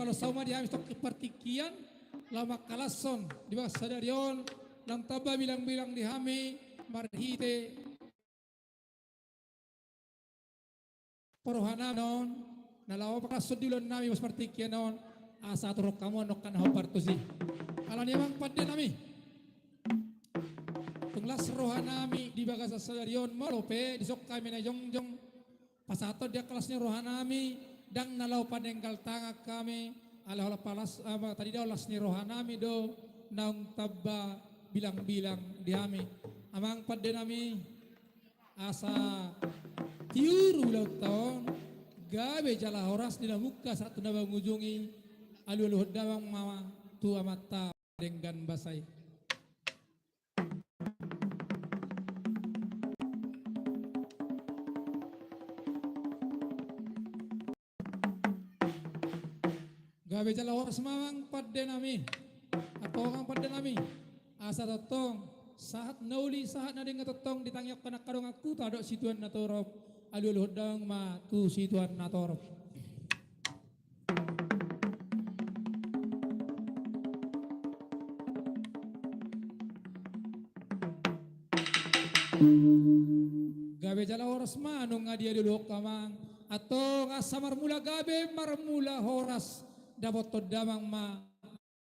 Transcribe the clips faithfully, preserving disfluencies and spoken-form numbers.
Molo sauma di hami tongkin partingkian, laho mangkalashon di bagasan sadari on, naung tamba bilangbilang di hami, marhite parrohanami on, na laho pakalashon di ulaonnami bagasan partingkian on, asa torop hamu annon kan hombar tusi. Alani amang pandenami. Tung las rohanami di bagasan sadari on, molo pe dison hami na jongjong, pasahathon di angka las ni rohanami, ndang na laho panenggal tangan hami, alai holan palas, apa, tadidahon las ni rohanami do, naung tamba bilangbilang di hami. Amang pandenami, asa tiur ulaonta on, gabe jala horas di na mungka sahat tu na mangujungi, alualuhon damang ma tu Amanta denggan basa i. Gabe jala horas ma amang pandenami. Antong amang pandenami, asa tongtong sahat na uli, sahat na denggan tongtong ditangihon angka dongan huta dohot situan na torop, alualuhon damang ma tu situan na torop. Gabe jala horas ma nunga dialualuhon amang. Antong asa marmula gabe, marmula horas, dapothon damang ma,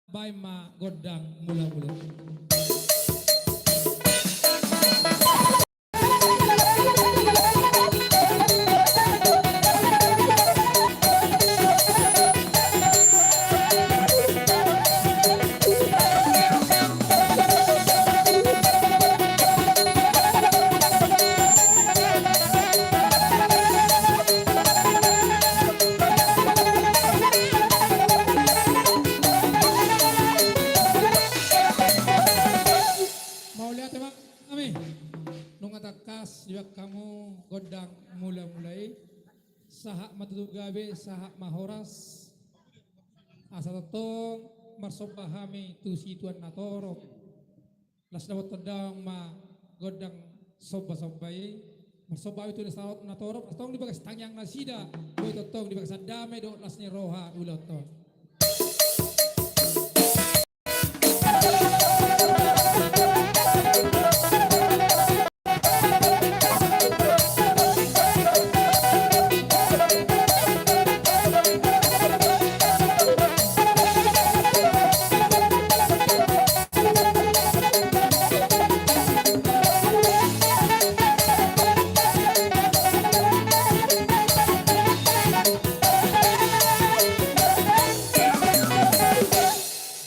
baen ma gondang mulamula. Mauliate ma. Nami, nunga tangkas dibaen hamu gondang mulamula i, sahat ma tutu gabe, sahat ma horas. Asa tongtong marsomba hami tu situan na torop. Las dapothon damang ma gondang sombasomba i. Marsomba hami tu situan na torop, asa tongtong di bagas tangiang nasida, boi tongtong di bagasan dame dohot las ni roha ulaonta on.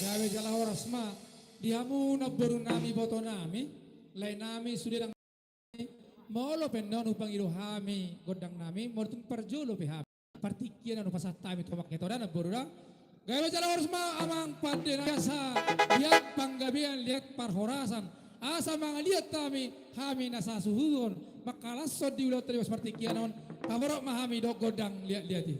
Gabe jala horas ma di hamu namboru nami, iboto nami, lae nami, sude dang nami. Molo pe annon hupangido hami gondang nami, molo tung parjolo pe hami, partingkian on hupasahat hami tu amang hita da, namboru da. Gabe jala horas ma amang pande na biasa, liat panggabean, liat parhorasan, asa mangaliat hami, hami na sasuhuton, mangkalashon di ulaonta di bagas partingkian on, paborhat ma hami dohot gondang liatliat i.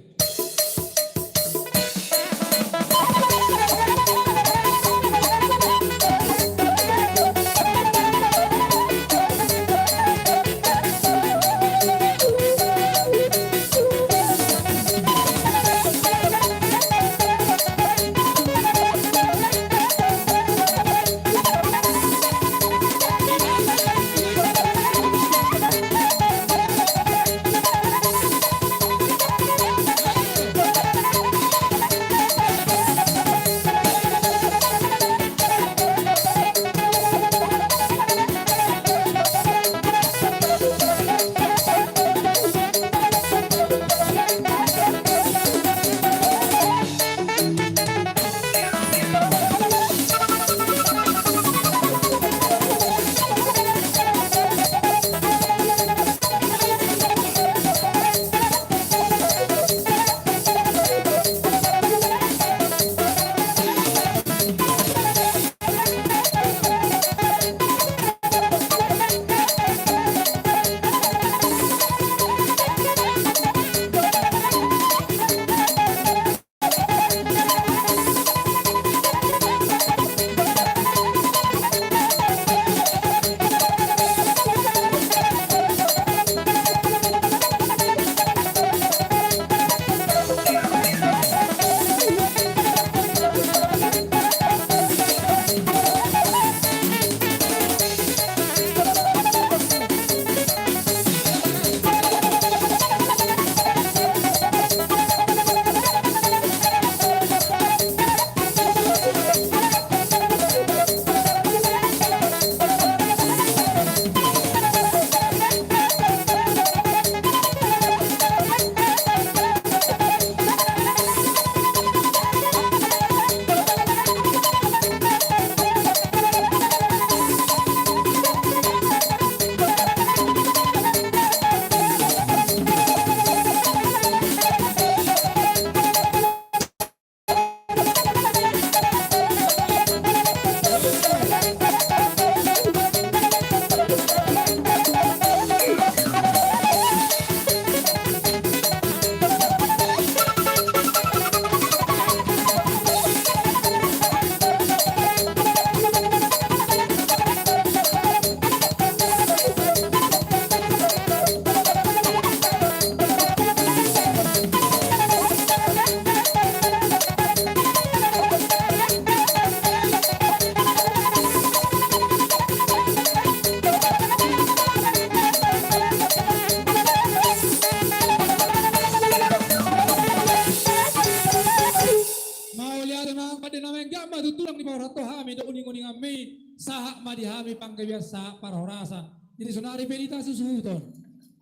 Amang pande nami, anggiat ma tulang ni paborhathon hami dohot uninguninganmi, sahat ma di hami panggabean sahat parhorasan. Jadi sonari pe di hasuhuton,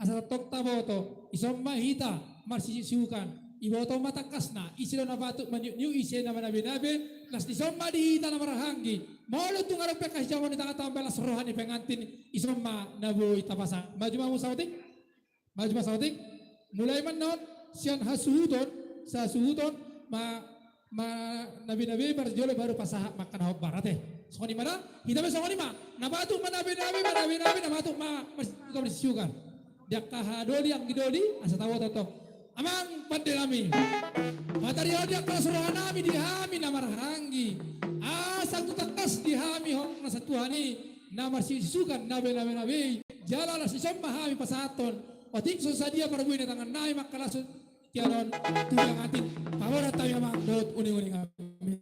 asa tongtong taboto, ison ma hita marsisiuksukan, diboto ma tangkasna, ise do na patut maniukniuk, ise na manabenabe, las dison ma di hita na marhahaanggi. Molo tung adong pe angka sijamoran di tangan, tambalas roha ni pengantin, ison ma na boi tapasahat. Maju ma muse saotik. Maju ma saotik. Mulai ma annon sian hasuhuton, sasuhuton ma, manabenabe parjolo baru pasahat ma angka na hombar, ate. Songon i ma da, hita pe songon i ma. Na patut manabenabe, manabenabe, na patut ma marsisiuksukan. Di angka hahadoli, anggi doli, asa taboto tongtong. Amang pande nami, martangiang ma di angka las roha nami di hami na marhahaanggi, asa tung tangkas di hami horong na satuan i, na marsisiuksukan, na manabenabe, jala las dison ma hami pasahathon otik so sadia parbue ni tangan nami mangkalashon tingki on tu pengantin paborhat nami, amang dohot uninguninganmi.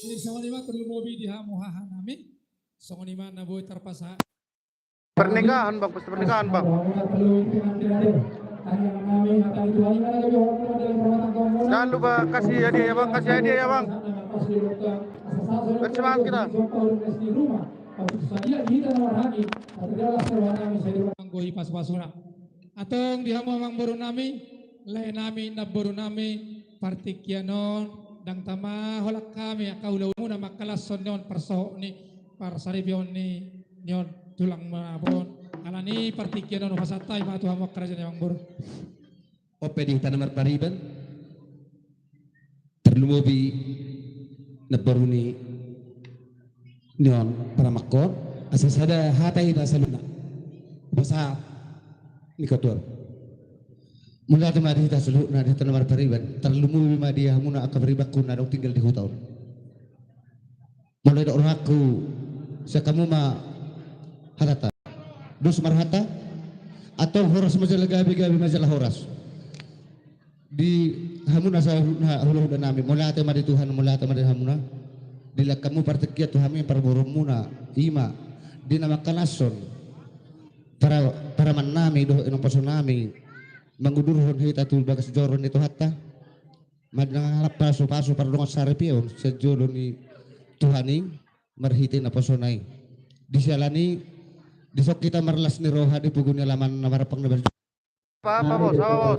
Jadi songon i ma tarlumobi di hamu haha nami. Songon i ma na boi tarpasahat. Pernikahan, Bang, pesta pernikahan, Bang. Jangan lupa kasih hadiah ya, Bang, kasih hadiah ya, Bang. Bersemangat kita. Anggo i pasu-pasuna. Antong di hamu amangboru nami, lae nami, namboru nami, partingkian on, ndang tama holan hami angka ulaonmuna mangkalashon ni on parsohot ni parsaripeon ni, ni on tulang manabon. Alani partingkian on hupasahat hami ma tu hamu angka raja ni amangboru. On pe di hita na marpariban, tarlumobi namboru ni, ni on paramangkon, asa sada hata hita saluhutna. Basa ni kotor. Mauliate ma di hita saluhutna, di hita na marpariban, tarlumobi ma di hamuna angka paribanku na adong tinggal di huta on. Molo didok rohangku, sian hamu ma hatata. Dos ma rohanta. Antong horas ma jala gabe, gabe ma jala horas. Di hamuna saluhutna hulahula nami, mauliate ma di Tuhan, mauliate ma di hamuna. Dilehon hamu partingkian tu hami parboruonmuna, i ma di na mangkalashon para, paraman nami dohot inong poso nami, mangudurhon hita tu bagas joro ni Tuhanta. Mangalap pasu-pasu pardongansaripeon sian jolo ni Tuhan i marhite naposona i. Di siala ni i, dison hita marlas ni roha di pogu ni alaman na marpang na berjuang. Apa, apa, Bos? Apa, Bos?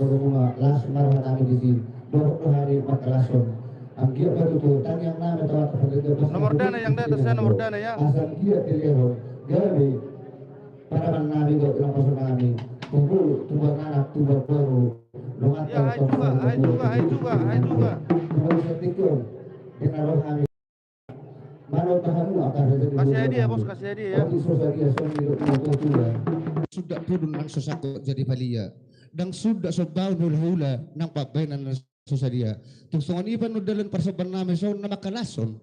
Las ma roha nami di si. Dohot roha ni mangkalashon. Anggiat ma tutu tangiang nami tu angka panggabean. Nomor dana yang di atas ya, nomor dana ya. Asa anggiat dilehon gabe paraman nami dohot inong poso nami. Tubu, tubu anak, tubu boru. Ya, hai juga, hai juga, hai juga, hai juga. Kasih hadiah, Bos, kasih hadiah ya. Suda pudun nang so sangkot jadi palia, ndang suda sombaon hulahula nang pambahenan na so sadia. Tung songon i pe annon dalan parsombaon nami songon na mangkalashon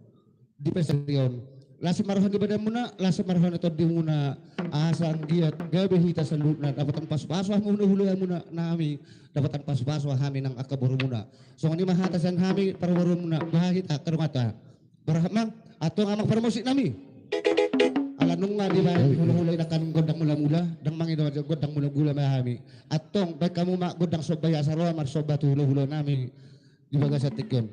di pesta on. Las ma roha ni badanmuna, las ma roha ni tondimuna, asa anggiat gabe hita saluhutna dapotan pasu-pasu hamu hulahula nami, dapotan pasu-pasu hami nang angka borumuna. Songon i ma hata sian hami parborumuna, bahen hita angka dongan ta. Berharap ma, antong amang parmusik nami. Ala nunga dibahen hulahula i nangkin gondang mula-mula, ndang mangido gondang mula-mula ma hami. Antong bahen hamu ma gondang somba i asa ro marsomba tu hulahula nami di bagasan tingki on.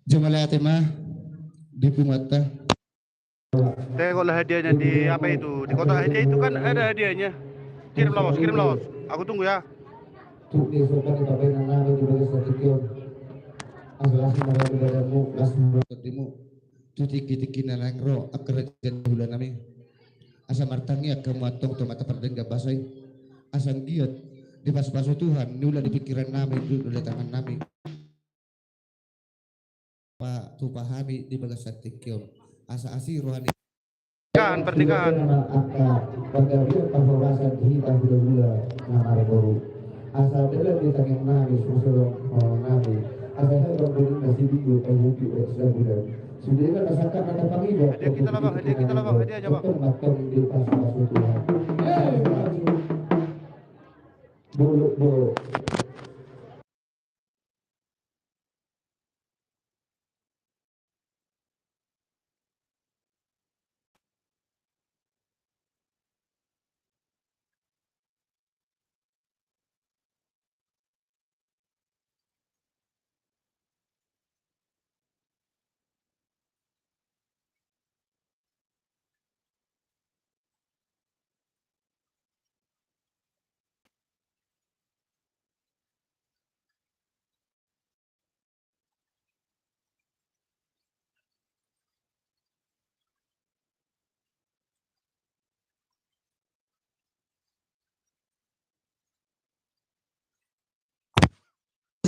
Jumala ate ma di punguanta. Tengoklah hadiahnya di apa itu, di kotak hadiah itu kan ada hadiahnya. Kirim laos, kirim laos. Aku tunggu ya. Tu di sopan di papenan nami di bagas tingki on. Asa las ma roha di badanmu, las ma roha di hatimu. Tu tingki-tingki na naeng ro angka raja ni hula nami. Asa martangiang hamu antong tu Amanta Pardenggan Basa i. Asa anggiat dipasupasu Tuhan niula ni pingkiran nami, duduk di tangan nami. Patupa hami di bagasan tingki on. Asa asi roha ni Kan pernikahan. Angka panggabean parhorasan di hita hula-hula na marboru. Asa dalan di tangiang nami, suang holong nami. Asa hebat boru na si Bingo, eh, Hubi, eh, Sabulan. Sude kan asa kan ada pangido. Hadiah kita lah, Bang, hadiah kita lah, Bang, hadiahnya, Bang. Tong, tong, di pas-pas Tuhan. Eh, maju. Bulu, bulu.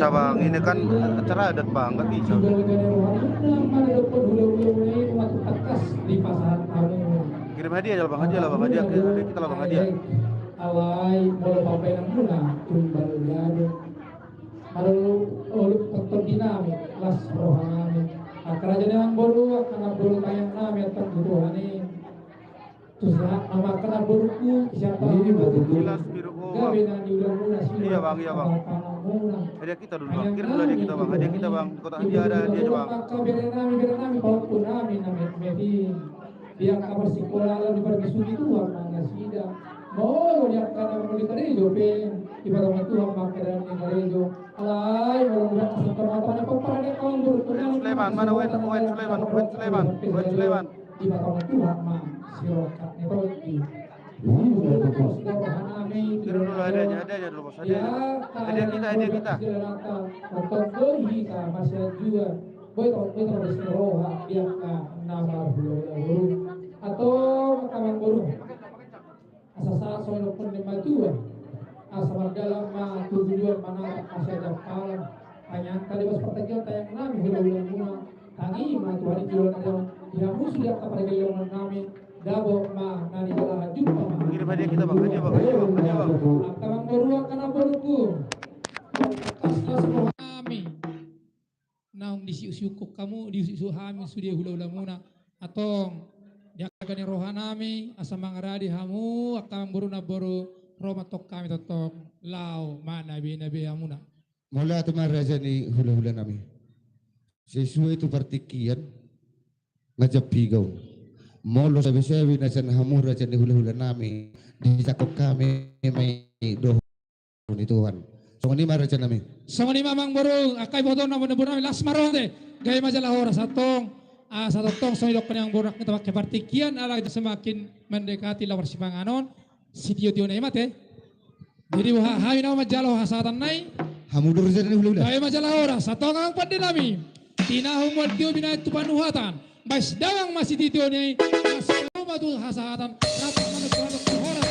Bisa, Bang, ini kan acara adat, Bang, nggak bisa. Kirim hadiah aja lah, Bang, hadiah lah, Bang, hadiah, hadiah kita lah, Bang, hadiah. Alai molo pambaenanmuna tumbar liado. Molo olo tonton dinami las rohanami. Angka raja ni amangboru, angka namboru tangiangnami antong tu Tuhan i. Tusa nama kana boruku siapa? Iya, betul. Jelas, Biro. Gabe na niulamuna. Iya, Bang, iya, Bang. Pangamuna. Hadiah kita dulu, Bang. Kirim dulu hadiah kita, Bang. Hadiah kita, Bang. Di kotak hadiah ada hadiahnya, Bang. Maka berenami, berenami, palaku nami, nami, nami. Dia kabar sikola lalu dipermisuhi Tuhan, mana sida. Mau dia kana mau di karejo, pe. Ibarat Tuhan, maka dari karejo. Alai, mau buat kesempatan apa, apa, ada kawan guru. Sulaiman, mana Wen? Wen Sulaiman, Wen Sulaiman, Wen Sulaiman. Di bawah Tuhan ma sirokat ni roti. Kirim dulu hadiahnya, hadiahnya dulu, Bos. Hadiah, hadiah kita, hadiah kita. Atau boy kita masih jual. Boy tau, boy tau di roha dia ka nama dulu dulu. Atau kawan guru. Asa sahat songon nidok ni natuatua. Asa mardalan ma tujuan manatap asa jampalan. Tangiangta di bas partingkian tangiangnami hula-hulamuna. Tangi ma Tuhan i jualan adong. Dia musuh dia kapar gelongan nami. Dabo ma nani jalan jumpa ma. Kirim hadiah kita, Bang. Hadiah, Bang. Hadiah, Bang. Hadiah, Bang. Angka namboru, angka namboruku. Atas rohanami. Naung disiuksiukkon hamu, disiuksiuk hami sude hula-hulamuna. Antong, di angka ni rohanami, asa mangaradi hamu, angka namboru-namboru, ro ma antong hami tongtong, laho manabe-nabe hamuna. Mauliate ma raja ni hula-hulanami. Sesuai tu partingkian, na jampiga on. Molo sabe-sabe na sian hamu raja ni hula-hulanami, dijangkon hami ma i dohot ni Tuhan. Songon i ma rajanami. Songon i ma amangboru, angka iboto na boru nami, las ma roha ate. Gabe ma jala horas antong. Ah, asa tongtong songon nidok ni amangboru, nang hita pake partingkian ala semakin mendekati laho marsipanganon. Sitio-tio na i ma ate. Jadi boha hami na manjalo hasahatan na i. Hamu do raja ni hula-hula. Gabe ma jala horas antong amang pande nami. Tinahu mual tio binahen tu panuhatan. Baes damang ma sitio-tio ni, baes ma tu hasahatan, rap ma tu horas.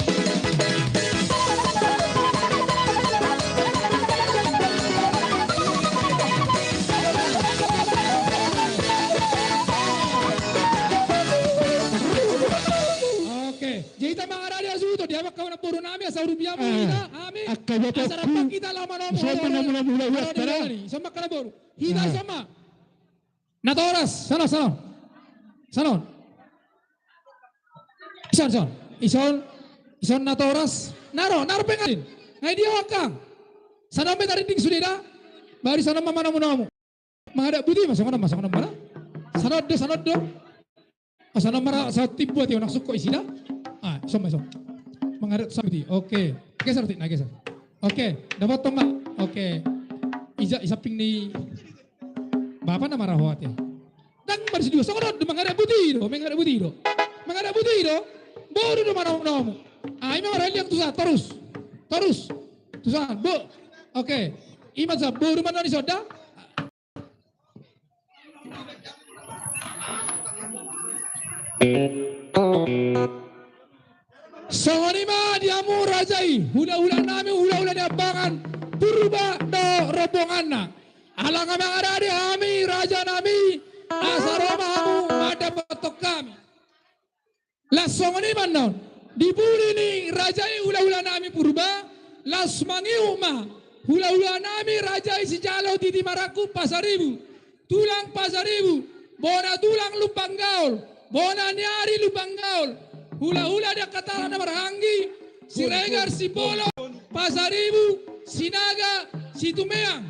Oke, jadi hita mangaradi hasuhuton, dia maka namboru nami, asa urupi hamu, hami, asa rap hita laho manomu. Ison ma angka namboru. Hita ison ma. Natoras, sanon, sanon. Sanon. Ison, ison. Ison, ison natoras. Na ro, na ro pengadin. Nga i dia ho angka. Sanon be tarinding sude da. Bari sanon ma manomu-nomu. Mangadat buti ma, songon on ma, songon on ma da. Sanon do, sanon do. Asa na mara sa timbu ate, unang sungkot isi da. Ah, ison ma, ison. Mangadat sa buti. Oke. Geser, Tik, na geser. Oke, dapot tong ma. Oke. Ija, i samping ni bapa na mara ho ate. Ndang marisi dua, songon on do, mangadat buti do, mangadat buti do. Mangadat buti do. Boru do manomu-nomu. Ah, i ma marhaliang tusan, torus. Torus. Tusan, bo. Oke. I ma tusan, boru ma non i sonda. Songon i ma di hamu raja i, hula-hula nami, hula-hula ni ambangan Purba dohot rombonganna. Ala nga mangaradi hami raja nami, asa ro ma hamu mandapothon hami. Laos songon i ma annon, di pudi ni raja i hula-hula nami Purba, laos mangihut ma hula-hula nami raja i sijalo titi marangkup Pasaribu, tulang Pasaribu, bona tulang Lumban Gaol, bona ni ari Lumban Gaol, hula-hula di angka tano na marhahaanggi, Siregar, Simbolon, Pasaribu, Sinaga, Situmeang,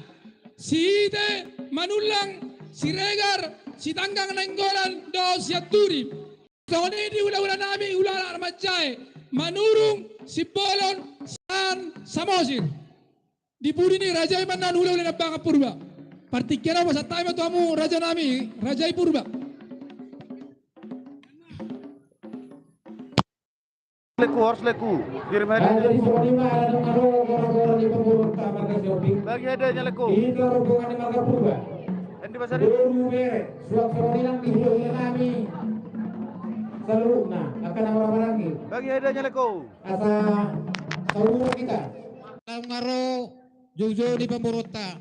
Sihite, Manullang, Siregar, Sitanggang Nainggolan dohot Sianturi. Songon i di hula-hula nami, hula-hula na manjae, Manurung, Simbolon, Siahaan, Samosir. Di pudi ni raja i ma annon hula-hula ni ambangan Purba. Partingkian on pasahat hami ma tu hamu raja nami, raja i Purba. Leku, horas Leku. Kirim hadiah. Bagi hadiahnya, Leku. Hita rombongan ni marga Purba. Endi Pasaribu. Boru bere, suang songon i nang di hula-hula nami saluhutna, angka na marhahaanggi. Bagi hadiahnya, Leku. Asa saur hita. Laho nga ro joujou ni pamoruonta.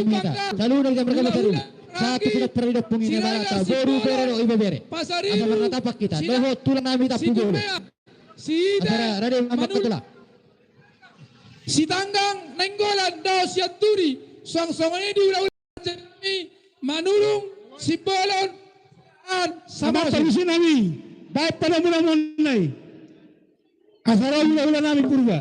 hami hita. Saluhutna hita marga Pasaribu. Sahat tu suda pernah didok pungu ni balata, boru, bere dohot ibebere. Asa marnatapak hita dohot tulang nami Tampujolo. Acara rade mamangkatula. Sitanggang Nainggolan dohot Sianturi, suang songon i di hulahula Manulung, Simbolon, an sama. Amang parmusik nami, baen padamudamuan nai. Asa ro hulahula nami Purba.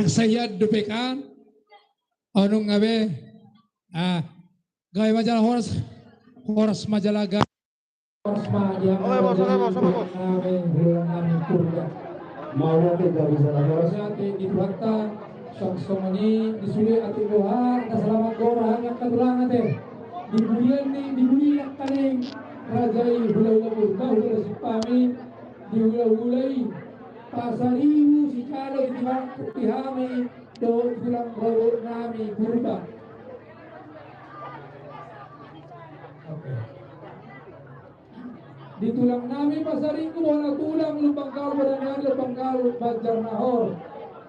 Saian dope kan. Onung abe. Ah, gabe ma jala horas. Horas ma jala gabe. Horas ma dia. Oke, bos, oke, bos, oke, bos. Mauliate gabe jala horas. Mauliate di Tuhanta. Songon i di sude ate boha, na selamat gora hami angka tulang ate. Di budian ni, di budian angka ni raja i hulahula Purba, hulahula Simpang i, di hulahula i. Pasaribu sijalo di tiba, di hami, dohot tulang rorobot nami Purba. Oke. Di tulang nami Pasaribu, bona tulang Lumban Gaol, bona ni ari Lumban Gaol, Banjar Nahor.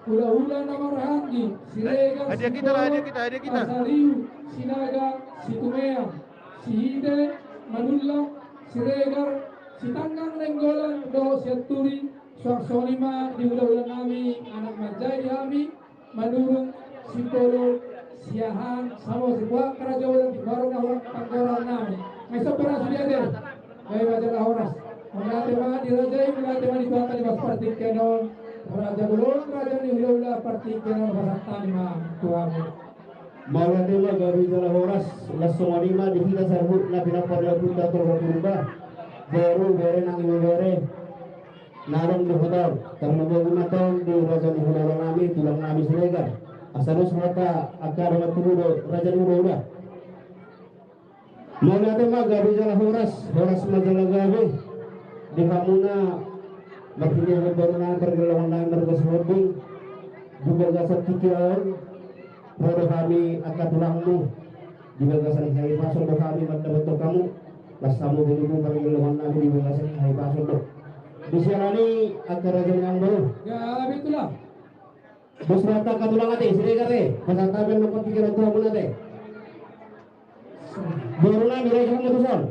Hulahula na marhaha anggi, Siregar, hadiah kita lah, hadiah kita, hadiah kita. Pasaribu, Sinaga, Situmeang, Sihite, Manullang, Siregar, Sitanggang, Nainggolan, dohot Sianturi. Suang songon i ma di hulahula nami, anak manjae di hami, Manurung, Sipolo, Siahaan, Samosir, boha angka raja ulang di baru na ulang panggoran nami. Ngai sopo na sude ate. Gabe ma jala horas. Mauliate ma di raja i, mauliate ma di Tuhanta di bagasan partingkian on. Raja bolon, raja ni hulahula partingkian on, pasahat hami ma tu hamu. Mauliate ma gabe jala horas, laos songon i ma di hita saluhutna pinompar ni ompunta Ompu Purba. Boru, bere nang ibebere. Na adong di huta on, tarlumobi ma antong di raja ni hulahula nami, tulang nami Siregar. Asa dos rohanta angka dongan tubu dohot raja ni hulahula. Mauliate ma gabe jala horas, horas ma jala gabe. Di hamuna marhite boru nami, pargellengon nami marga Sihombing. Di bagasan tingki on, ro do hami angka tulangmu. Di bagasan hahipason do hami mandapothon hamu. Laos hamu boru pargellengon nami di bagasan hahipason do. Di siala ni i angka raja ni amang boru. Gabe tulang. Dos rohanta angka tulang ate, Siregar ate. Pasahat hami annon partingkian on tu hamuna ate. Boru nami, lae hamu tuson.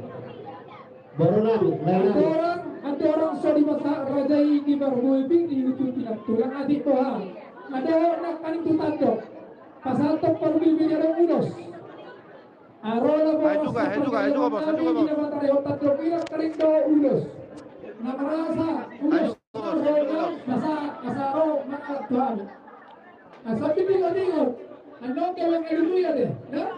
Boru nami, lae nami. Andorang, andorang so dipasahat raja i di parbue pir, di ujung pinang tulang atik boha. Andorang nangkaning tu tandok. Pasahathon parbue pir adong ulos. Arola boha, ayo juga, ayo juga, ayo juga, bos, ayo juga, bos. Di na patarehon tandok i nangkaning do ulos. Na marasa ulos. Ayo, bos, ayo juga, bos. Masa, masa ro, maka Tuhan. Nah, sambil tinggal-tinggal. Annon dia yang haleluya deh, nah?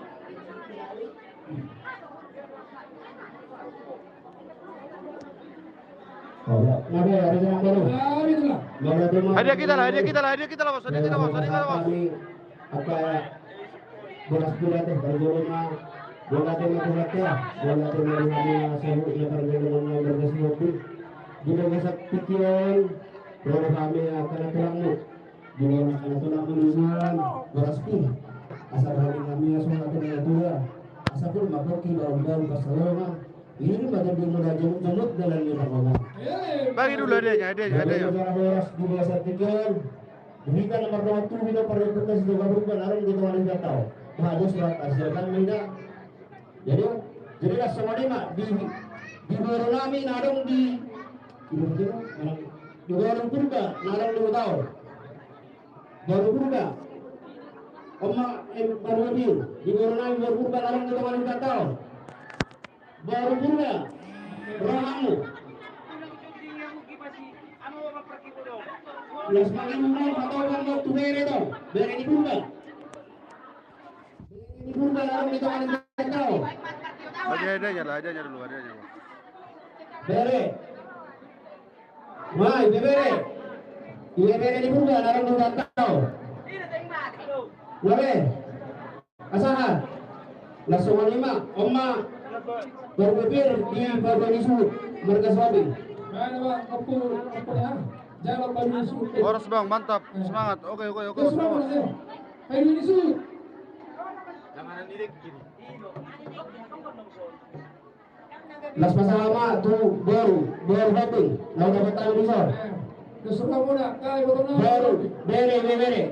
Oh, ya. Nah, dia, ada yang baru. Nah, itulah. Hadiah kita lah, hadiah kita lah, hadiah kita lah, bos, hadiah kita, bos, hadiah kita, bos. Apa ya? Boras pir ate, parjolo ma. Boras ate ma tu hata. Boras ate ma di hami na saluhutna pargellengon nami marga Sihombing. Di bagasan tingki on, ro do hami angka na tulangmu. Di bagasan angka na tulangmu nuaeng, boras pir. Asa hami na tua, asa hami na tua. Asa pur ma pongki baru-baru pas salonga. Ini ma jadi muda jomut-jomut dalan ni pargongan. Bagi dulu adanya, adanya, adanya. Boras di bagasan tingki on. Di hita na mardongan tubu do parhitean ni si Toga Purba na adong di tonga ni hita on. Bagus, Pak, hasilkan ma hita. Jadi, jadi laos songon i ma di, di boru nami na adong di, di boru Purba na adong di huta on. Boru Purba. On ma, eh, boru nami, di boru nami boru Purba na adong di tonga ni hita on. Boru Purba, rohamu. Laos mangido ma, patokan ma tu bere tong, bere ni Purba. Bere ni Purba, laos di tonga ni hita on. Ada, ada aja lah, ada aja dulu, ada aja. Bere. Wah, ibebere. Ibebere ni Purba, na adong di huta on. Wale. Asahan. Laos songon i ma, on ma. Parbue pir di parbue ni suhut. Marga Sihombing. Mana, Bang? Opo, opo ya? Jalan parbue ni suhut. Horas, Bang, mantap. Eh. Semangat. Oke, oke, oke, semangat. Parbue ni suhut. Laos pasahat ma tu boru, boru Sihombing, na undapot hami dison. Boru, bere, bere, bere.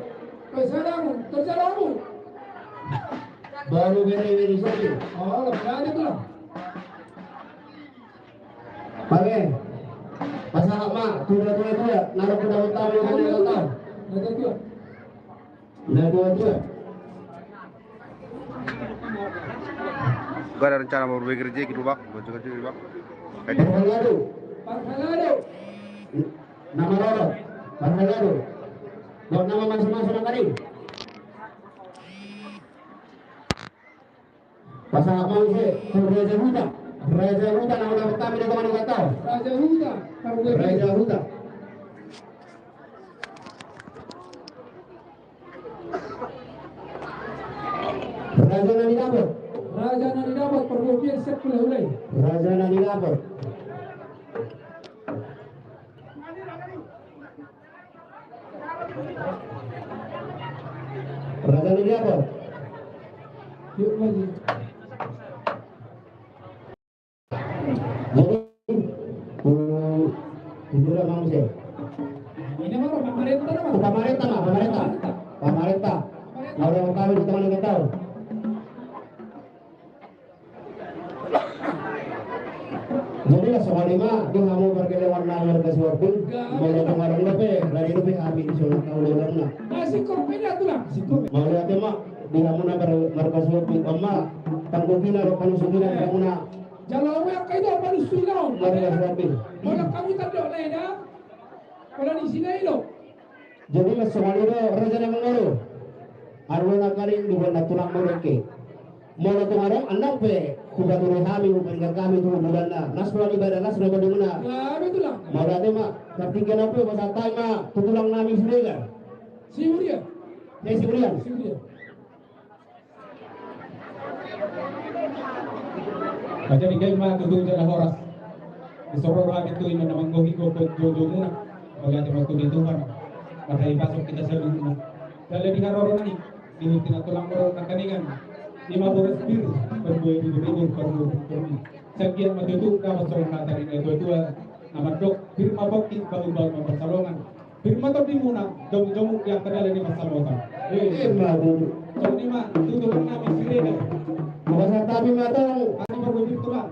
Boru, bere, bere, Sihombing. Oke. Pasahat ma tu na tua-tua, na ro tu undapot hami dison. Na tua-tua. Gak ada rencana mau berpikir aja gitu, Bang. Buat juga sih, Bang. Parhalado. Parhalado. Nama loro. Parhalado. Buat nama masing-masing nangkaning. Pasahat ma muse tu Raja Huta. Raja Huta na mangaput hami di tonga ni hutanta on. Raja Huta, Raja Huta. Raja na di dapot. Raja na di dapot, parhobas siap hulahula i. Raja na di dapot. Raja na di dapot. Yuk, maju. Jadi, hmm, jujur ma muse. Ini mah pamarenta, pamarenta, pamarenta. Pamarenta. Pamarenta. Mau yang kami di teman kita tahu. Jadi lah, songon i ma di hamu pargellengon nami marga Sihombing. Molo tung adong dope, rade dope hami di son na ulaonmuna. Mauliate ma di hamu na marga Sihombing, on ma panggogina dohot panusukina di hamuna. Jala ue angka i do panusukina on. Marga Sihombing. Molo hamu tandok na i da. Molo di sini i do. Jadi, songon i do raja na mangolu. Aruan nangkaning di bona tulang molo ke. Molo tung adong, andang pe hupatudu hami, huparingan hami tu bulanna. Las ma di badan, las ma di muna. Mauliate ma. Partingkian on pe pasahat hami ma tu tulang nami Siregar. Siregar. Ya, Siregar. Siregar. Jadi, gabe ma tutu jala horas. Di son ro hami tu inna na manggohi gokhon joujou muna. Mauliate ma tu Tuhan. Marhite pasuk hita saluhutna. Jala di haroro nami, di huta na tulang molo nangkaningan. Ima boras pir, parbue ribur-ribur, parbue ribur-ribur. Sai anggiat ma tutu dapot songon hata ni na tua-tua na mandok, pir ma pongki, bangun-bangun ma pansalongan. Pir ma tondimuna, jamu-jamu di angka dalan ni pansamotan. Eh. Ima tutu. Songon i ma tu tulang nami Siregar. Mauliate ma tong. Asa parbue pir tulang.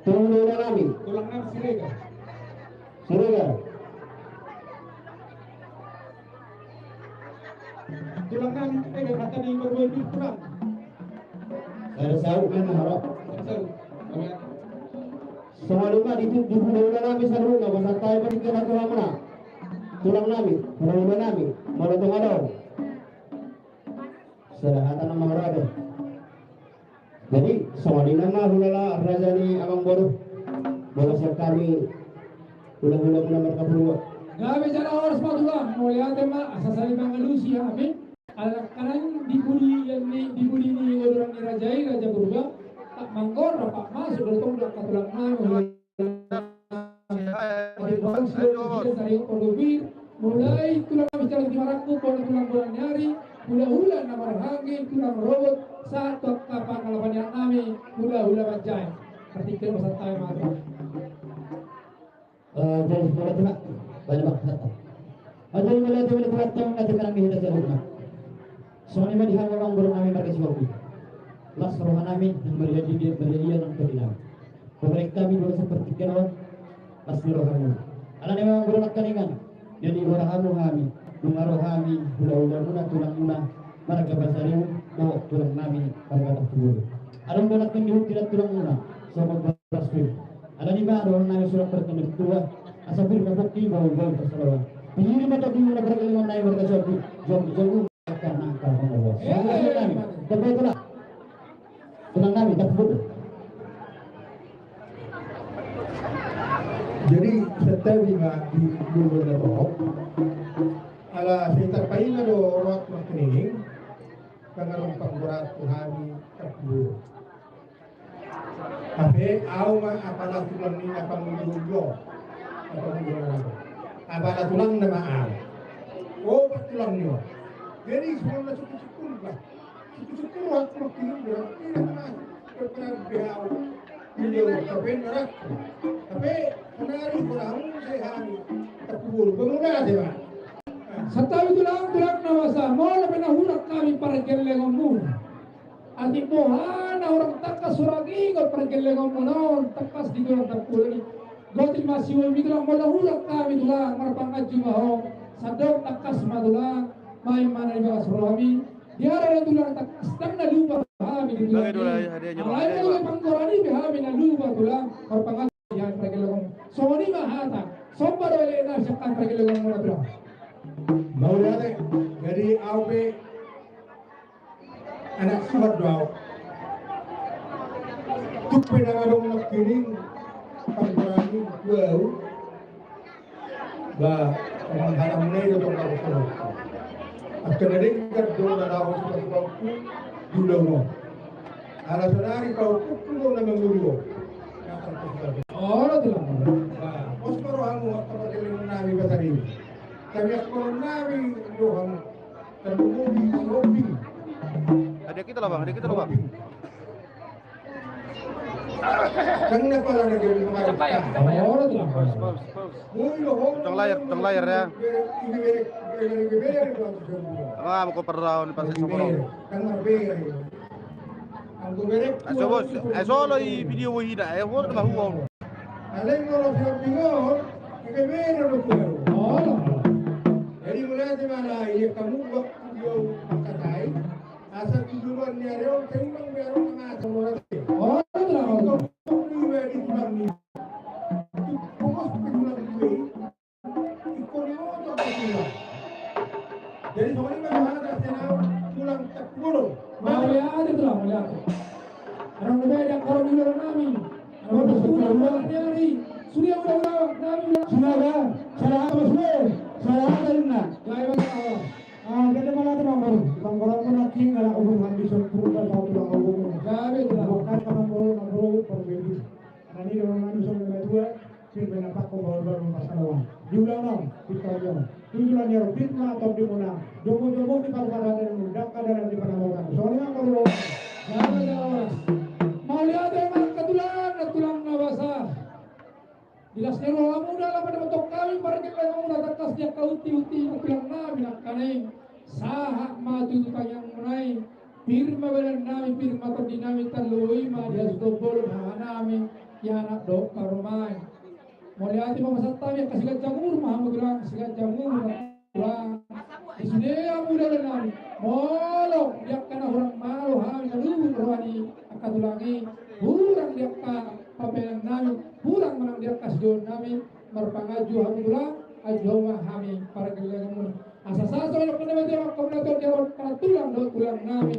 Tulang nami. Tulang nami Siregar. Siregar. Tulang nami, eh, hata ni parbue pir tulang. Ada saut kan, halo. Saut. Songon i ma di tu, di hulahula nami saluhutna, pasahat hami ma di hita na tulang muna. Tulang nami, hulahula nami, molo tung adong. Sada hata nama hurade. Jadi, songon i ma hulala raja ni amangboru. Molo sian hami hulahula muna marga Purba. Gabe jala horas ma tulang, mauliate ma, asa saling mangalusi hami. Ala nangkaning di pudi ni, di pudi ni godang ni raja i, raja Purba. Tak manggora, tak masuk, dari tong, tak tulang nami. Mulai tulang nami Siregar di Marangkup, bona tulang bona ni ari, hulahula na marhaha, tulang rorobot, sahat tu angka pangalapan nami, hulahula Manjai. Partingkian pasahat hami ma. Eh, jadi, mauliate ma, banyak banget. Eh, jadi, mauliate ma di Tuhan, Tuhan, nanti menang di hita saluhutna. Songon i ma di hamu amangboru nami marga Sihombing. Las roha nami, nang mardia dia, mardia dia nang tondinami. Pamereng hami boras partingkian on, las ni rohamu. Alani i ma amangboru nangkaningan, jadi boras hamu hami, nunga ro hami, hulahula muna, tulang muna, marga Pasaribu, dohot tulang nami, marga Tampubolon. Adong do nangkin di huta na tulang muna, songon boras pir. Alani i ma, dohonon nami surat partingkian tua, asa pir ma pongki, bangun-bangun pansalongan. Pir ma tondimuna, pargellengon nami marga Sihombing, jamu-jamu. Angka na angka na bos. Eh, eh, eh. Tulang nami, tak sebut. Jadi, santabi ma di dulu na roh. Ala sekitar paima do roh tu nangkining. Pangarompak berat tu hami tak dulu. Hape au ma apala tulang ni na pangulu-ulu. Apala tulang na ma au. O, tulang ni o. Jadi, suruh na syukur-syukur lah. Syukur-syukur waktu waktu ini berarti nama berperan B H O. Ini dia, tapi berat. Tapi kenari kurang sehat. Terkubur. Pemuda aja, Pak. Santabi tulang, tulang na masa. Molo pe na hurang hami pargellengonmu. Atik boha na hurang tangkas hurang ingot pargellengonmuna on tangkas di tulang Tampubolon i. Goti ma siwoi mi tulang, molo hurang hami tulang marpanganju ma ho. Sandok tangkas ma tulang, baen ma na di bagas roha mi. Di ari na tulang tangkas ndang na lupa hami di tulang i. Alai molo panggora ni pe hami na lupa tulang marpanganju. Ia pargellengon. Songon i ma hata. Somba do elek na sian pargellengonmuna tulang. Mauliate. Jadi au pe anak suhat do au. Tung pe ndang adong nangkining panggorangan tu au. Ba, panggorangan muna i do tong na husoro. Angka na denggan do na laho suhat tu au di ulaon on. Ala sadari paupukku do na mangolu on. Olo, tulang. Ba, pos ma rohamu angka pargellengon nami Basari. Tapi angka nami rohamu. Ada kita lah, Bang, ada kita lah, Bang. Cang layar, cang layar ya. Tengah mau koper daun pasti sama lo. Ayo bos, ayo solo i video wahida, ayo bos, bah uang. Alai molo siap bingung, ike beda do tulang. Oh. Jadi mulai di mana ia kamu waktu dia angkatai, asal tujuan ni are on tembang biar on tengah sama orang. Oh, tulang. Kau tuh di tulang ni. Tuh, pokok tulang ni. Jadi songon i ma hata sian au tulang Takkupolo. Mauliate tulang, mauliate. Adong dope di angka ulaon nami. Adong dope di angka ulaon nami. Sude ulaon nami. Sude, salah hata ma sude. Salah hata inna. Gabe ma hata. Ah, jadi malah tu nomor. Nomor aku nak king ala umur habis umur dah satu lah umur. Gabe tulang. Bukan nomor nomor perbebi. Nani ulaon nami songon na dua. Sirben apa ko baru-baru masalah. Di ulaon on, di ulaon on. Di ulaon on, di ulaon on, di ulaon on. Jomo-jomo di parpadanan, mundaka dalan di panamotan. Soalnya apa dulu? Mauliate ma angka tulang, angka tulang na basa. Di las ni rohamu dalam pada bentuk kami, pargellengonmuna tangkas di angka uti-uti, tulang nami nangkaning. Sahat ma tu tangiangmuna i. Pir ma badan nami, pir ma tondi nami, tarlumobi ma di hasuhuton bolon haha nami, i anak dohot haromae. Mauliate ma pasahat hami, angka siganjang umur ma hamu tulang, siganjang umur ma tulang. Di sude hamu dalan nami, molo di angka na hurang malo hami na luhut roha ni angka tulang i, hurang di angka pambahenan nami, hurang manang di angka sidohonon nami, marpanganju hamu tulang, anju hamu ma hami pargellengonmuna. Asa sahat songon na nidok ni Debata, angka na tulang dohot tulang nami.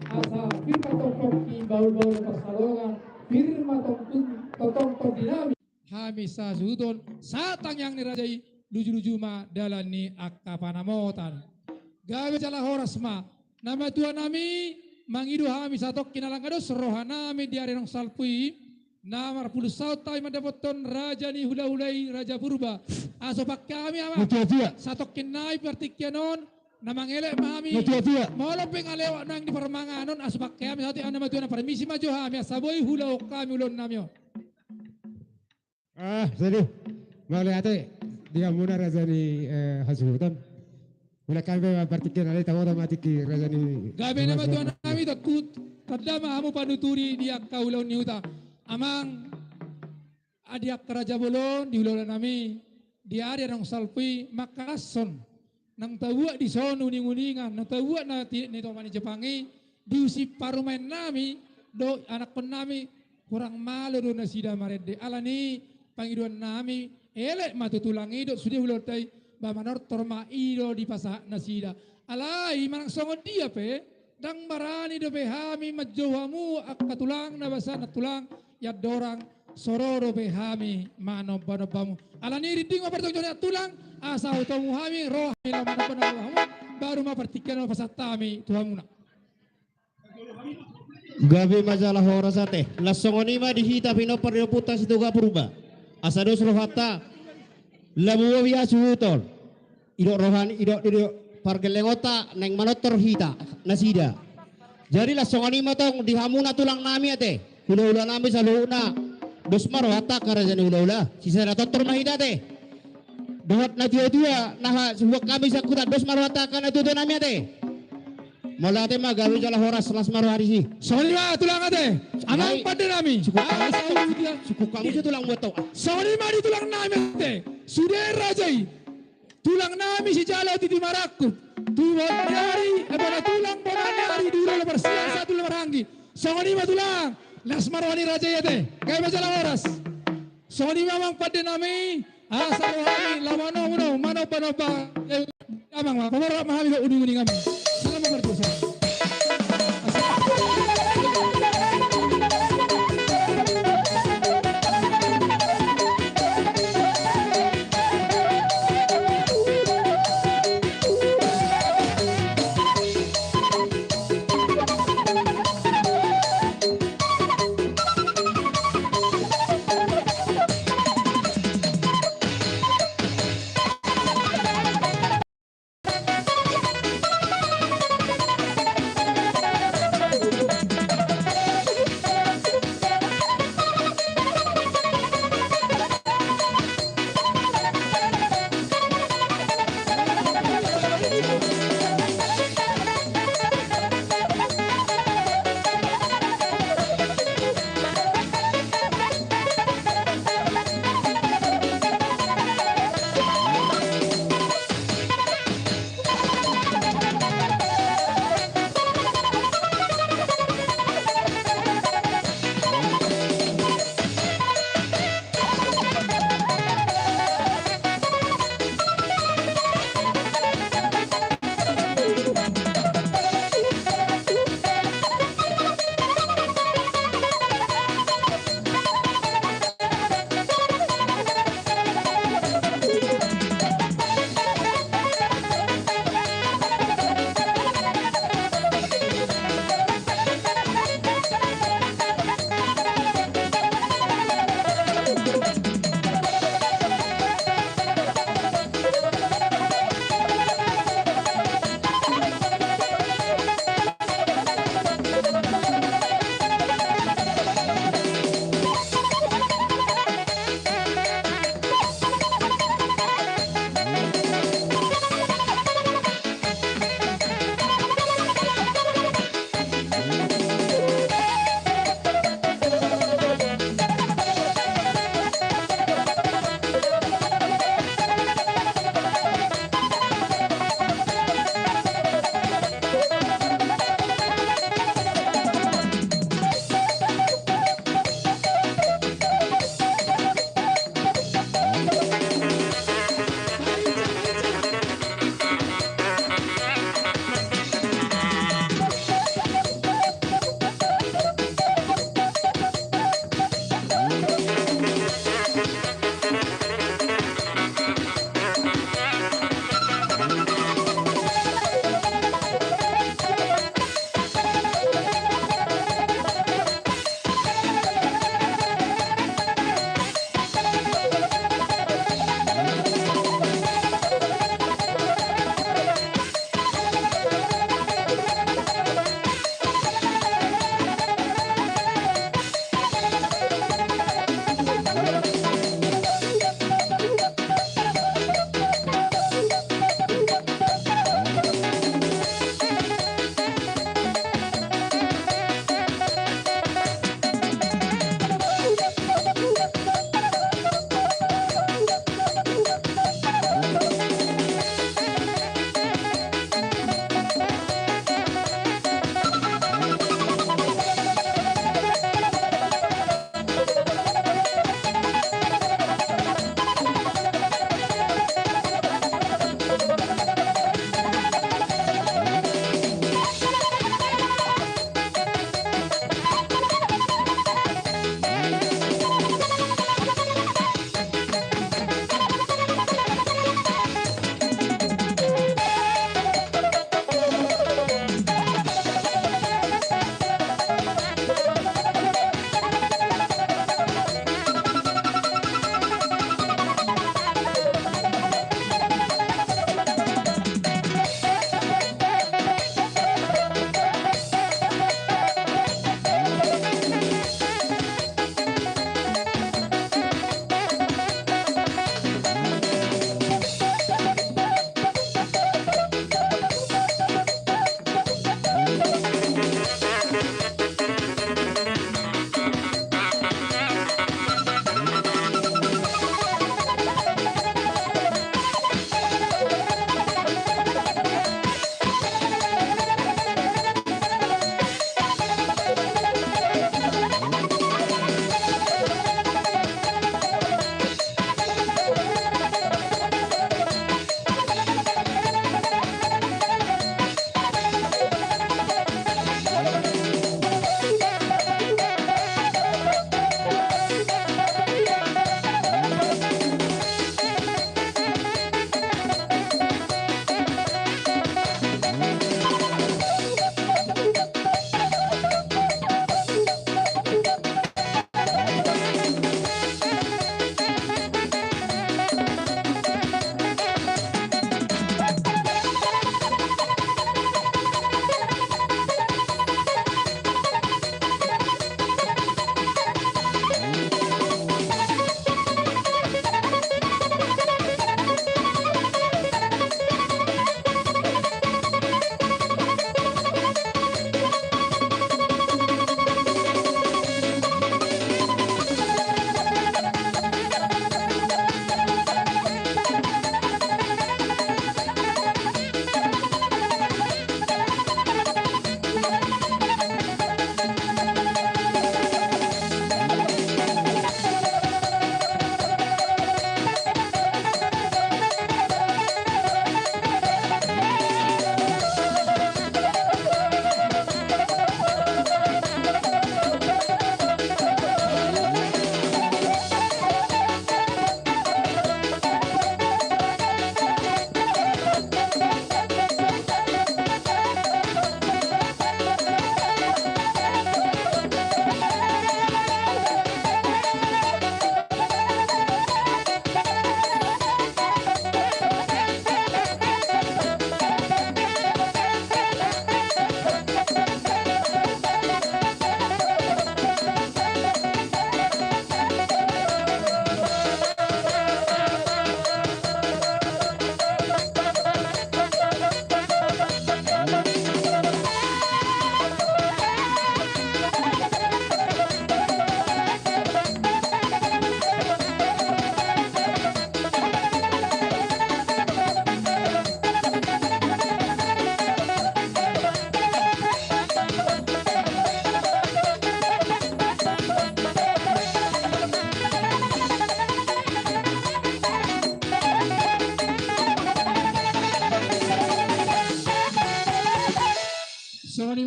Asa pir ma tongtong di bahul-bahul pansalongan, pir ma tongtong, tongtong tondi nami. Hami sahasuhuton, sahat tangiang ni raja i, luju-luju ma dalan ni angka panamotan. Gabe jala horas ma. Na matua nami, mangido hami satongkin ala nga dos roha nami di ari naung salpu i, na marpudun saut hami mandapothon raja ni hula-hula i, Raja Purba. Asa pangke hami ama. Satongkin nai partingkian on, na mangelek ma hami. Molo pe nga lewat nang di parmanganon, asa pangke hami saut i, na matua na parmisi ma jo hami, asa boi hulaon hami ulaon nami on. Ah, jadi. Mauliate di hamuna raja ni, eh, hasuhuton. Mulak hami ma partingkian, alai taboto ma tingki raja ni. Gabe na matua nami, tongtong tanda ma hamu panuturi di angka ulaon ni huta. Amang, di angka raja bolon, di hula-hula nami, di ari naung salpu i, mangkalashon naung tabuat dison uning-uningan, naung tabuat na ti-, ni toman ni Jepang i, di usi parumaen nami dohot anakkon nami, hurang malo do nasida marende. Alani pangidoan nami, elek ma tu tulang i dohot sude hula-hula i, ba manortor ma i do dipasahat nasida. Alai manang songon dia pe, ndang barani dope hami manjou hamu angka tulang na basa na tulang, i andorang so ro dope hami manomba-nomba hamu. Alani rinding ma parjongjongan tulang, asa hutomu hami, ro hami laho manomba-nomba hamu, baru ma partingkian on pasahat hami tu hamuna. Gabe ma jala horas ate. Laos songon i ma di hita pinompar ni Ompunta Sitoga Purba. Asa dos rohanta, lamu bobi hasuhuton. Idok roha ni, idok, idok pargellengonta naeng manortor hita nasida. Jadi laos songon i ma tong di hamuna tulang nami ate, hula-hula nami saluhutna. Dos ma rohanta angka raja ni hula-hula, sisada tortor ma hita ate. Dohot na tua-tua na ha-, suhuan hami sian huta, dos ma rohanta angka na tua-tua nami ate. Mauliate ma, gabe jala horas, las ma roha disi. Songon i ma tulang ate. Amang pande nami. Cukup kami, cukup kami tulang buat tau. Songon i ma di tulang nami ate. Sude raja i. Tulang nami sijalo titi marangkup. Tu bona ni ari, eh, bona tulang bona ni ari, di ulaon parsilang sahat tu ulaon paranggi. Songon i ma tulang, las ma roha ni raja i ate. Gabe ma jala horas. Songon i ma amang pande nami, asa roha nami, laho manomba-nomba, eh, Amang ma, paborhat ma hami dohot uninguninganmu. Salam ma mardosa.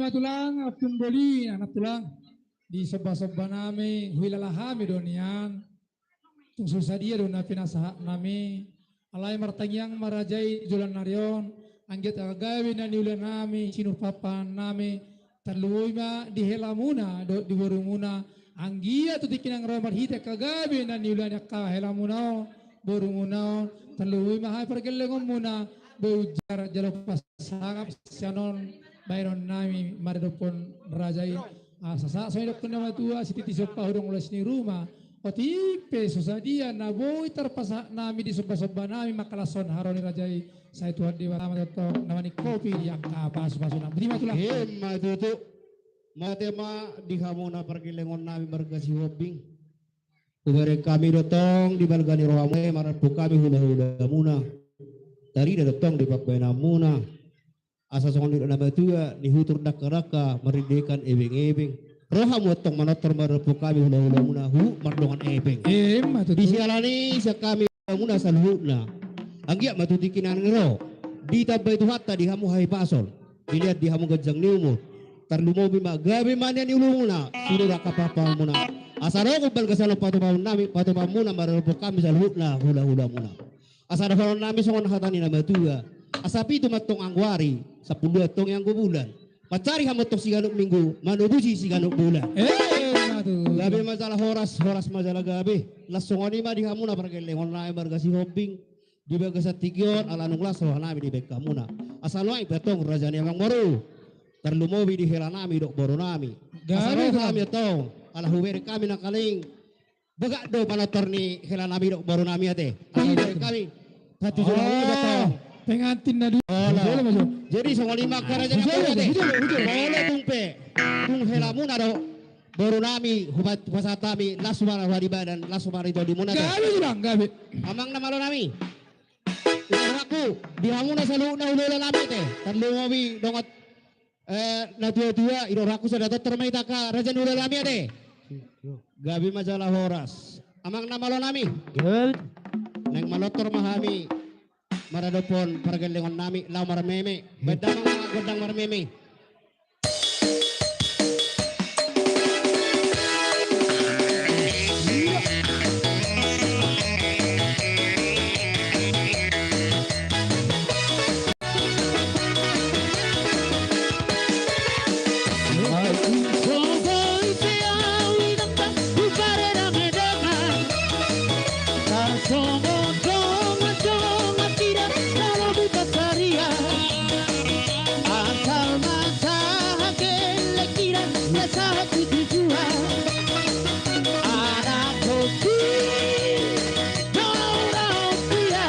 Tulang, ampun boli, anak tulang. Di somba-somba nami, huilala hami do nian. Tung so sadia do na pinasahat nami. Alai martangiang ma raja i di joloan ni ari on. Anggiat gabe na niula nami, sinumpahan nami. Tarlumobi ma di helamuna, dohot di borumuna. Anggiat tu tingki na ro marhite angka gabe na niula ni angka helamuna on, borumuna on. Tarlumobi ma hami pargellengonmuna. Boi ujar jalo pasangap sian on baenon nami maradophon raja i. Asa sahat songon i dohonon ni na matua, sititi sompa hudong las ni ruma. Otik pe so sadia na boi tarpasahat nami di somba-somba nami mangkalashon haroro ni raja i. Sai Tuhan Debata ma tongtong na maningkopi di angka pasu-pasuna. Botima tulang. Ima tutu. Mauliate ma di hamuna pargellengon nami marga Sihombing. Hubereng hami do tong di balga ni rohamuna i maradophon hami hula-hulamuna. Tarida do tong di pambahenanmuna. Asa songon nidok ni na matua, nihutur dangka-dangka, marindekan ebeng-ebeng. Ro hamu antong manortor maradophon hami hula-hulamuna, huhut mardongan epeng. Ima tutu. Di siala ni i sian hami hulamuna saluhutna. Anggiat ma tu tingki na naeng ro. Ditambai Tuhanta di hamu hahipason. Dilehon di hamu ganjang ni umur. Tarlumobi ma gabe ma nian ni ulumuna. Sude do angka pahomuna. Asa ro balga saluhut patupaon nami, patupaonmuna maradophon hami saluhutna hula-hulamuna. Asa dohonon nami songon hata ni na matua. Asa pitu ma antong anggo ari, sampulu dua antong anggo bulan. Mansari hamu antong siganup minggu, manobusi siganup bulan. Ima tutu. Gabe ma jala horas, horas ma jala gabe. Laos songon i ma di hamuna pargellengon nami marga Sihombing. Di bagasan tingki on ala nunga las roha nami dibahen hamuna. Asa nuaeng pe antong raja ni amangboru. Tarlumobi di hela nami dohot boru nami. Asa ro hami antong, ala hubereng hami nangkaning. Bagak do panortor ni hela nami dohot boru nami ate. Asa hubereng hami. Patu jolo. Pengantin na dua. Jadi songon i ma angka raja ni amangboru ate. Molo tung pe tung helamuna dohot boru nami, hupasahat hami las ma roha di badan, las ma roha di tondimuna ate. Gabe tulang, gabe. Amang na malo nami. Rohangku di hamuna saluhutna hula-hula nami ate. Tarlumobi dongan, eh, na tua-tua, i rohangku sada tortor ma hita angka raja ni hula-hula nami ate. Gabe ma jala horas. Amang na malo nami. Naeng manortor ma hami maradophon pargellengon nami laho marmeme. Bahen damang gondang marmeme. Asal ma sahat gellek hira, na sahat tu tujuan. Anak kopi, nora opia.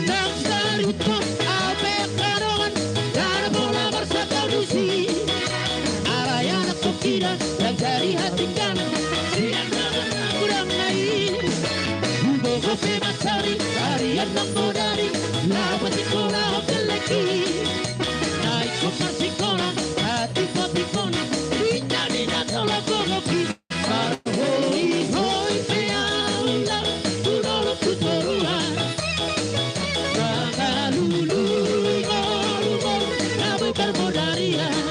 Nang sariuthon au pe angka dongan, ndada pola marsatau disi. Alai anak kopi na, ndang jadi hatinggalan. Sian dongan na godang na i. Hugogo pe mansari, arian nang bodari, laho pasikola hon gellek i. Na ingkon marsikola, hatipa-tipana, pinda di na tolap gogoki. Marhoi-hoi pe au laho, tu dolok tu toruan. Mangalului ngolu-ngolu, na boi parmodarian.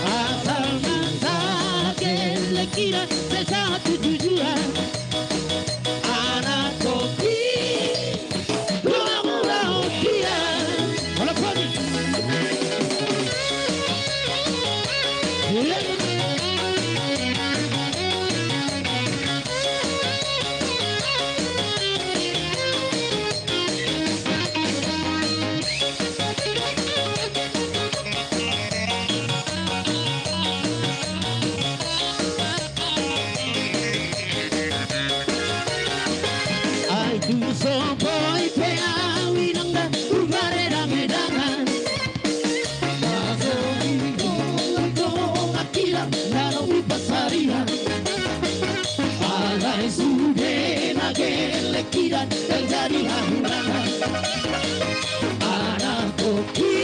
Asal ma sahat gellek hira, sai sahat tu tujuan. Anak kopi, dua mula ujian. Hola, Fadi. Ai tung so boi pe au inang da, hubahen dame-damean. Marhoi-hoi pe au laho, tu dolok tu toruan. Alai sude na gellek hira, ndang jadi hahurangan. Anak kopi,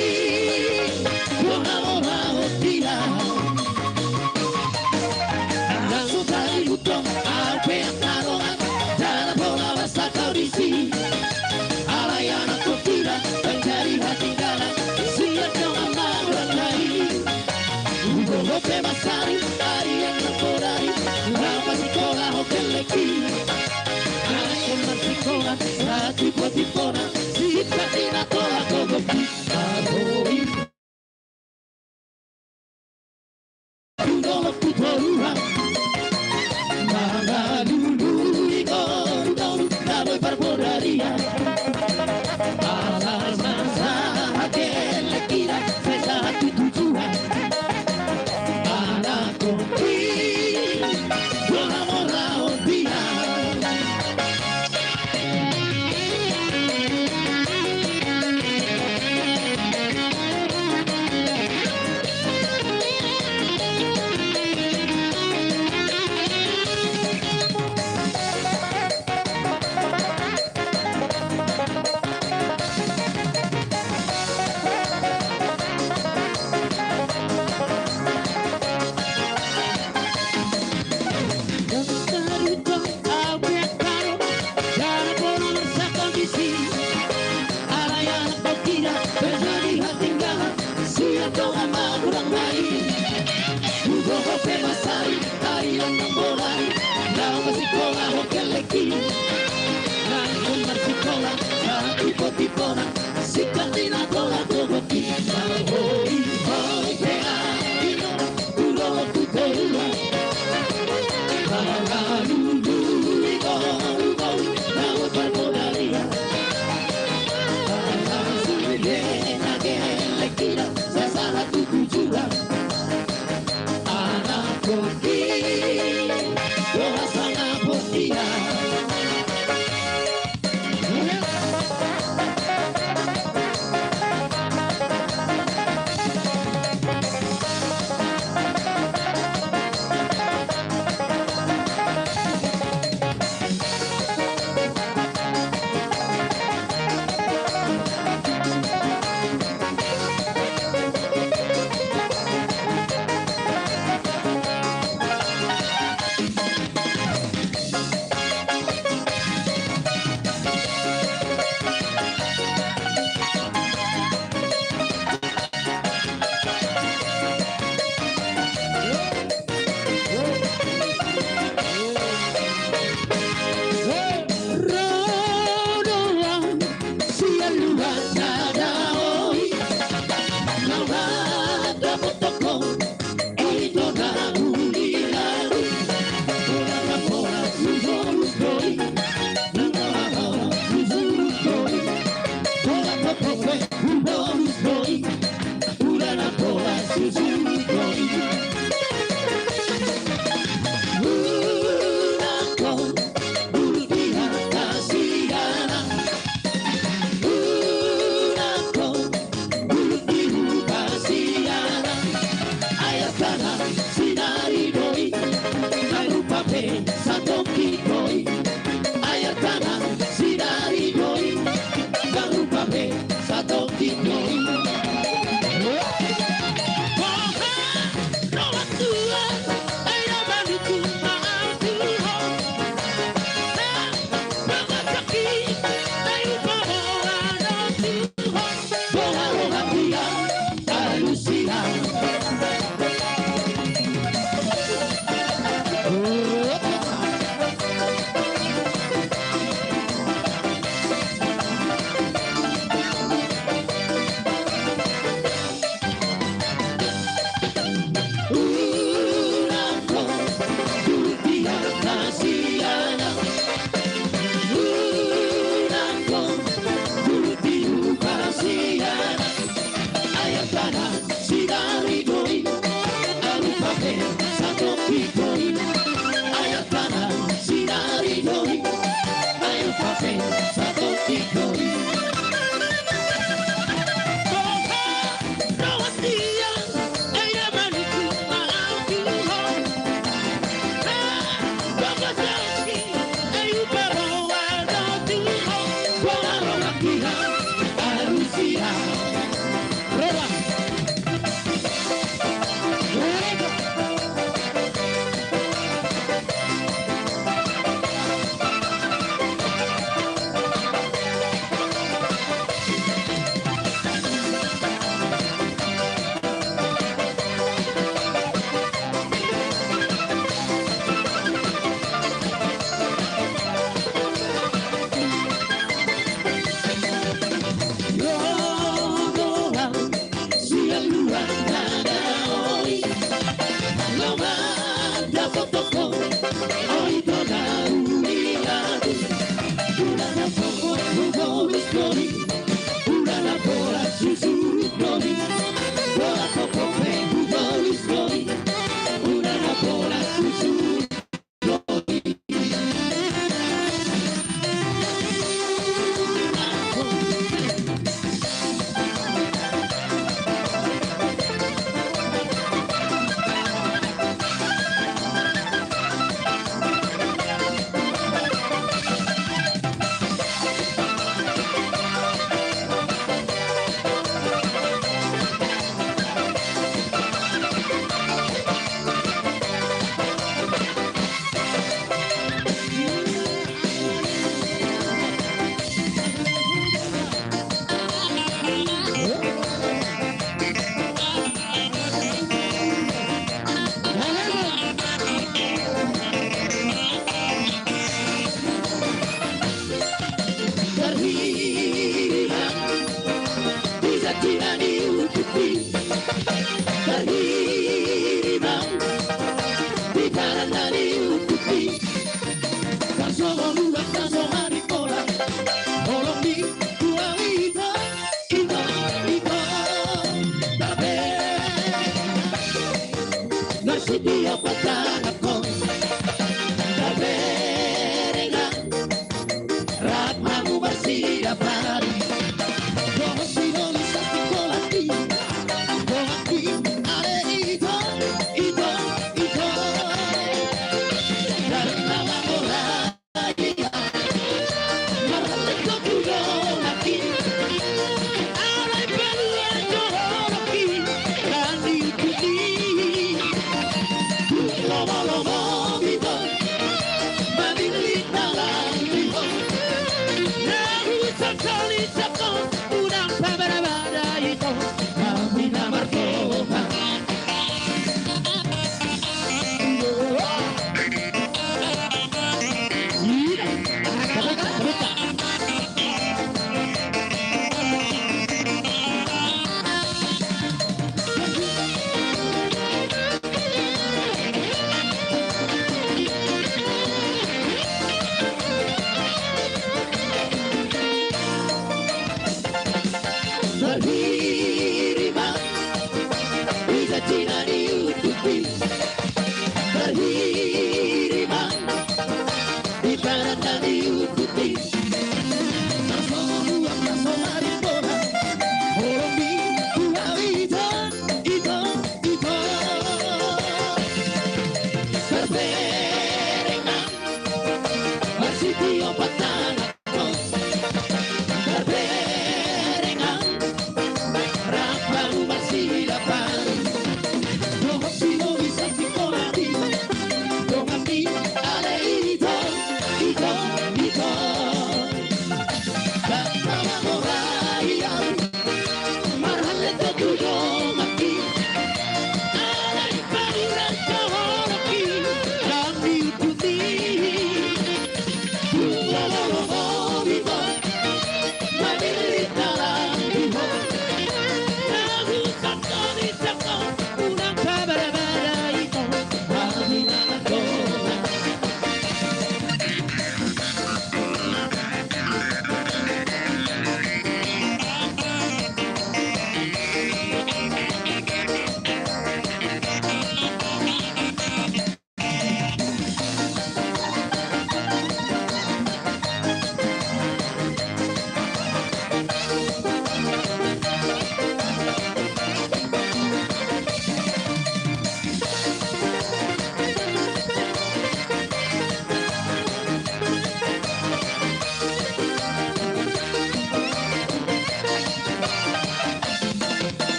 dua mula ujian. Nang so sariuthon au pe angka dongan, ndada pola marsatau disi. Alai anak kopi na, ndang jadi hatinggalan. Sian Anakku marsikola, satimpo-timpona, singkat ni na tola gogopi. Aboy. Dolok tu toruan, mangalului ngolu-ngolu na boi parbodarian. Alas masa hagelek ira, sai sahat tu tujuan. Anakku, i, boha mora on dia. Alai anak bangkina terjadi hatinggalan, sian dongan ma hurang main. Hugogo pe masai, ai nang bolai, laho masikolahon helean i. Anakku marsikola, satimpo-timpona, singkat ni na tola gogopi. Aboy, aboy, hea, ino. Ulo tu keula. Mangalului ngolu-ngolu na boi parbodarian. Alas masa hagelek ira, sai sahat tu tujuan. Anakku, i, boha sangap on dia. Ro do au sian luat na daoh i, na mandapothon ho. Ito na uli-uli, bola na bola sujolus do i, na bola na bola sujolus do i, bola na bola sujolus do i, bola na bola sujolus do i. Ulang ko, bulu di hata siana. Ulang ko, bulu di huta siana. Ayat tangan sinari do i, na rupa pe satongkin do i. Ayat tangan sinari do i, na rupa pe satongkin do i. Ayat tangan sinari do i, na rupa pe satongkin do i. Ayat tangan sinari do i, na rupa pe satongkin do i.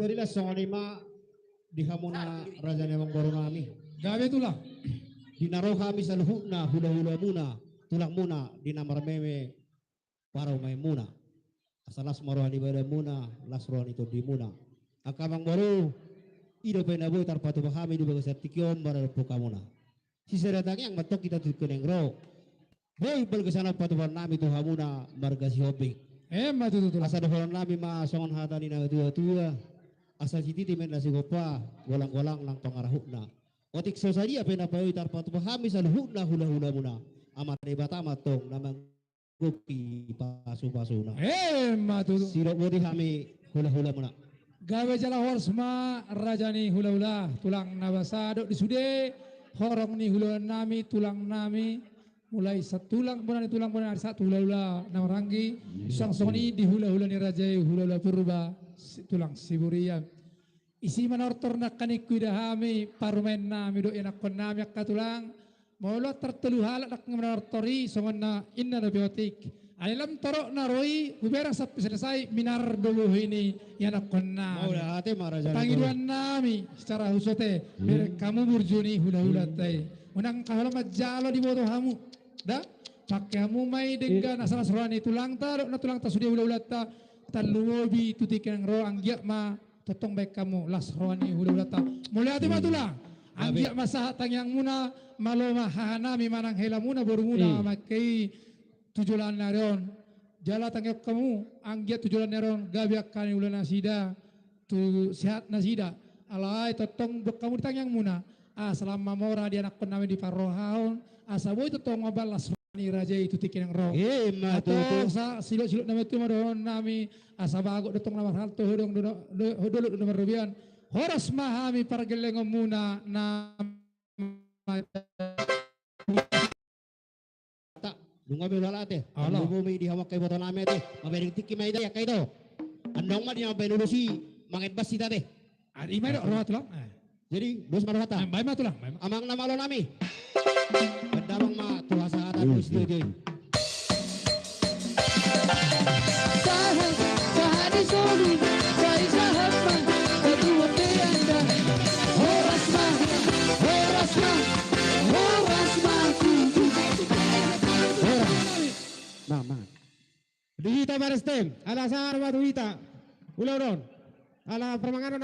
Jadi las songon i ma di hamuna raja ni amangboru nami. Gabe tulang. Di na ro hami saluhutna hulahulamuna, tulangmuna di na marmeme parumaenmuna. Asa las ma roha ni badanmuna, las roha ni tondimuna. Angka amangboru, i dope na boi tarpatupa hami di bagasan tingki on maradophon hamuna. Sisada tangiang ma antong hita tu tingki na naeng ro. Boi balga sian on patupaon nami tu hamuna marga Sihombing. Emma tutu tulang. Asa dohonon nami ma songon hata ni na tuatua. Asa sititi ma inna sigompa, golanggolang nang pangarahutna. Otik so sadia pe na boi tarpatupa hami saluhutna hulahulamuna. Amanta Debata ma antong na manggohi pasupasuna. Emma tutu. Sidok boti hami hulahulamuna. Gabe jala horas ma raja ni hulahula, tulang na basa dohot di sude, horong ni hulahulanami, tulangnami, mulai sian tulang bona ni tulang bona ni ari sahat tu hulahula na marhaha. Suang songon i di hulahula ni raja i hulahula Purba, si-, tulang Siburian. Isi manortor nangkaning huida hami parumaennami dohot ianakkonnami angka tulang. Molo tartolu halak nangkaning manortor i songon na inna dope otik. Alai lam torop na ro i hubereng sampe selesai minar do bohi ni ianakkonnami. Mauliate ma raja ni. Pangidoannami secara khusus ate, bereng hamu burju ni hulahulanta i. Unang angka holan manjalo diboto hamu. Da? Pake hamu ma i denggan asa las roha ni tulangta dohot na tulangta sude hulahulanta. Tarlumobi tu tingki na naeng ro anggiat ma tongtong baen hamu las roha ni hulahulanta. Mauliate ma tulang. Anggiat ma sahat tangiangmuna, malo ma hahanami manang helamuna borumuna mangke i tu joloan ni ari on. Jala tangihon hamu anggiat tu joloan ni ari on gabe angka na niula nasida tu sehat nasida. Alai tongtong boan hamu di tangiangmuna. Asa lam mamora di anakkonnami diparrohahon, asa boi tongtong mambahen las roha ni raja i tu tingki na naeng ro. Emma tutu. Antong sa silop-silop nami tu ma dohononnami, asa bagot do tong na marhalto, hodong do, do, hodolok do na marrobean. Horas ma hami pargellengonmuna na ma- Ta, nunga be ulala ate. Ala. Lumobi di hamu angka ibotonami ate. Mamereng tingki ma ita angka ito. Andong ma di na mambahen ulos i mangemban hita ate. Ari ma i do roha tulang. Eh. Jadi dos ma rohanta. Eh, baen ma tulang, baen ma. Amang na malonami. Baen damang ma tu hasahatan ni studio i. Sahat, sahat di solu, sai sahat ma, ketua P N D. Horas ma, horas ma, horas ma, tutu. Horas. Mang, mang. Di hita baris tem, ala sahat ma tu hita. Ulaon on. Ala parmanganon.